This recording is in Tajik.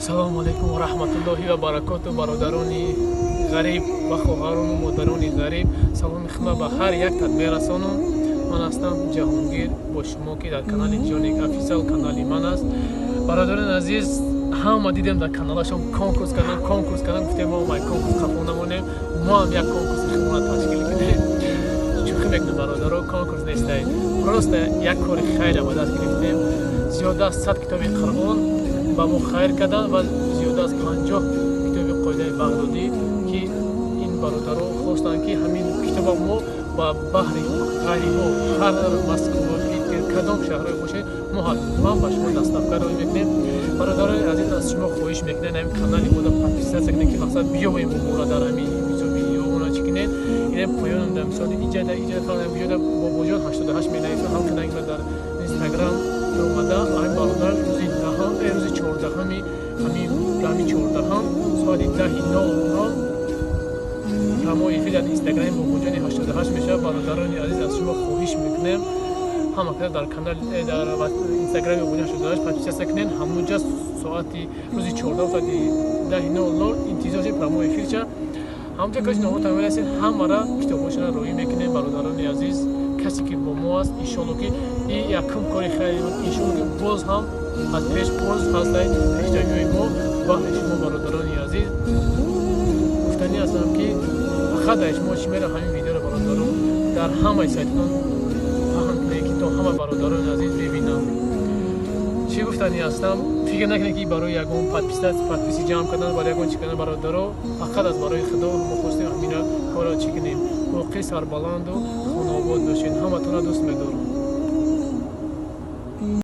Салому алайкум ва раҳматуллоҳи ва баракоту, бародарони ғариб ва хоҳарону модарони ғариб. Саломи худро ба ҳар яктат мерасонам. Ман ҳастам Ҷаҳонгир, бо шумо, ки дар канали Ҷоник Офисиал, канали ман аст. Бародарони азиз, ҳама дидем, дар каналашон конкурс кардан, конкурс кардан. Гуфтем, мо май конкурс қафо намонем, мо ҳам як конкурси худмона ташкил кунем. Шӯхӣ мекунем, бародаро, конкурс нестай, просто як кори хайра ба даст гирифтем. Зиёда аз 100 китоби Қуръон ба мо хайр кардан ва зиёда аз 50 китоби қоидаи Бағдодӣ, ки ин бародаро хостанд, ки ҳамин китоба мо ба баҳри ғарибо, ҳар Москва, Питер, кадом шаҳрое бошед, мо ҳатман ба шумо доставка роҳӣ мекунем. Бародарони азиз, аз шумо хоҳиш мекунем, ҳамин канали мода подписаться кунед, ки мақсад биёбем моро дар ҳамин видеомона чӣ кунед. Ина поён дар мисоли иҷада иҷада иҷада Бобоҷон 88 менависад, ҳам канали дар Инстаграм омада. Ҳамин бародар рӯзи даҳам, рӯзи 14-ҳами ҳамин даҳами 14-ҳам соати 10:00 прямой эфир дар Инстаграми Бобоҷони 88 мешавад. Бародарони азиз, аз шумо хоҳиш мекунем, ҳама кас дар канал, дар Инстаграми Бобоҷони 88 подписаться кунед. Ҳамунҷа соати рӯзи 14 соати 10:00 интизор шед прямой эфирча. Ҳамунҷа каси номотон мерасед, ҳамара китобҳошона роҳӣ мекунем. Бародарони азиз, касе ки бо мо аст, иншоалло, ки ин якум кори хайри буд, иншоалло, ки боз ҳам аз пеш боз ҳастай пешравиҳои мо баҳри шумо. Бародарони азиз, гуфтанӣ ҳастам, ки фақат дар шумо чӣ мера, ҳамин видеоро, бародарон, дар ҳамаи сайтон паҳн кунед, ки то ҳама бародарони азиз бибинанд. Чӣ гуфтанӣ ҳастам? Фикр накунед, ки барои ягон подписи ҷамъ кардан, барои ягон чӣ кардан. Бародаро, фақат аз барои Худо мо хостем ҳамина корро чӣ кунем. Боқӣ сарбаланду хонаобод бошед. Ҳаматонро дӯст медорам.